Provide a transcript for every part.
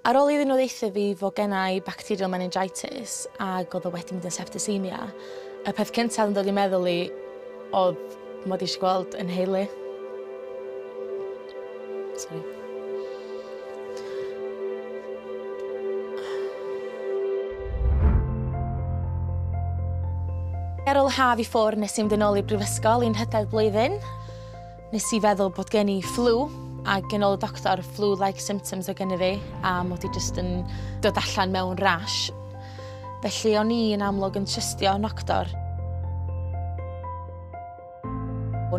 Ar ôl iddyn nhw ddeutha fi fod genna i bacterial meningitis ac oedd o wedi mynd yn septicemia, y peth cyntaf yn dod i meddwl i oedd mod i eisiau gweld yn nheulu. Sorry. Ar ôl haf i ffwr nes i mynd yn ôl i'r brifysgol i'n nhydedd blwyddyn. Nes i feddwl bod gen i fflw ac yn ôl y doctor flu-like symptoms o gen i fi a mod i jyst yn dod allan mewn rash. Felly o'n i yn amlwg yn trystio noctor.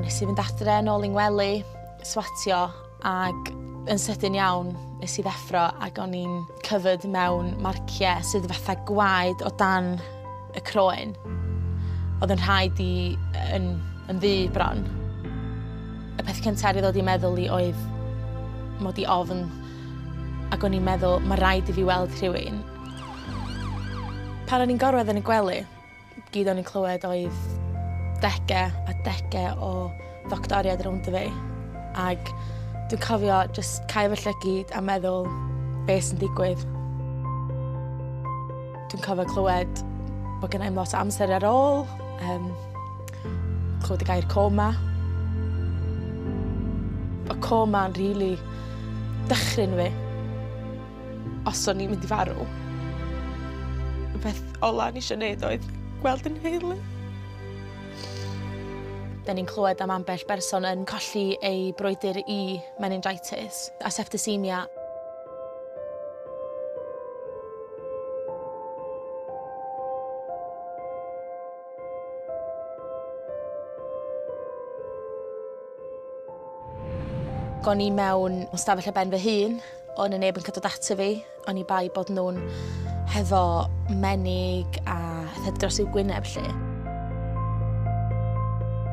Nes i fynd adre yn ôl i'n ngwely, swatio ac yn sydyn iawn nes i ddeffro ac o'n i'n covered mewn marciau sydd fatha gwaed o dan y croen. Oedd yn rhaid i yn, yn ddu bron. Y peth cyntaf i ddod i meddwl i oedd mod i ofn ac o'n i'n meddwl mae rhaid i fi weld rhywun. Pan o'n i'n gorwedd yn y gwely, gyd o'n i'n clywed oedd degau a degau o ddoctoriaid rownd fi. Ac dwi'n cofio jyst cau fy llygid a meddwl beth sy'n digwydd. Dwi'n cofio clywed bod gen i'm lot o amser ar ôl, clywed y gair coma. Y coma'n rili dychryn fi. Os o'n i'n mynd i farw, y peth ola o'n i eisiau neud oedd gweld yn nheulu. Da ni'n clywed am ambell berson yn colli ei brwydr i meningitis a septicemia. O'n i mewn stafell ar ben fy hun, o'n 'na neb yn cael dod ato fi, o'n i bai bod nhw'n hefo menig a pethau dros i'w gwyneb 'lly.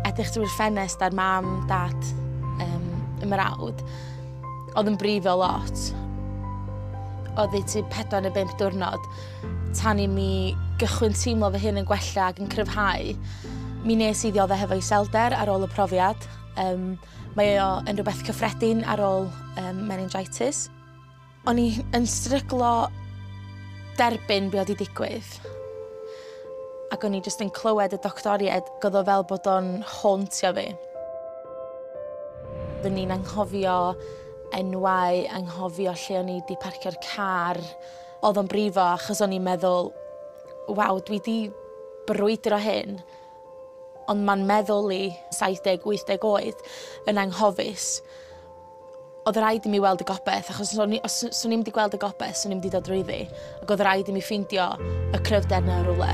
Edrych drwy'r ffenest ar mam, dad, y mrawd, oedd yn brifo lot. Oddeutu 4 neu 5 diwrnod tan i mi gychwyn teimlo fy hun yn gwella ac yn cryfhau. Mi nes i ddioddef hefo iselder ar ôl y profiad. Mae o yn rhywbeth cyffredin ar ôl meningitis. O'n i yn stryglo derbyn be oedd 'di digwydd. Ac o'n i jyst yn clywed y doctoriaid, oedd o fel bod o'n hauntio fi. O'n i'n anghofio enwau, anghofio lle o'n i 'di parcio'r car. Oedd o'n brifo achos o'n i'n meddwl, waw, dwi 'di brwydro hyn, ond ma'n meddwl i 70-80 oed yn anghofus. Oedd rhaid i mi weld y gobaith, achos os swn i'm wedi gweld y gobaith, swn i'm wedi dod drwyddi. Ac oedd rhaid i mi ffeindio y cryfder 'na yn rhywle.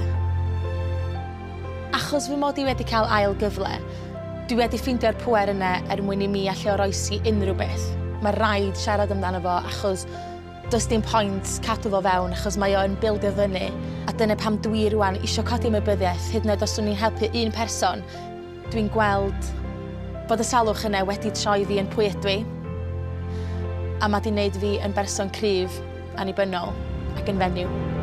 Achos fy mod i wedi cael ail gyfle, dwi wedi ffeindio'r pŵer yna er mwyn i mi allu oroesi unrhyw beth. Mae rhaid siarad amdano fo achos does dim pwynt cadw fo fewn achos mae o yn bildio fyny. A dyna pam dwi rwan isio codi ymwybyddiaeth, hyd yn oed os swn i'n helpu un person, dwi'n gweld bod y salwch yna wedi troi fi yn pwy ydw i. A mae 'di wneud fi yn berson cryf, annibynnol ac yn fenyw.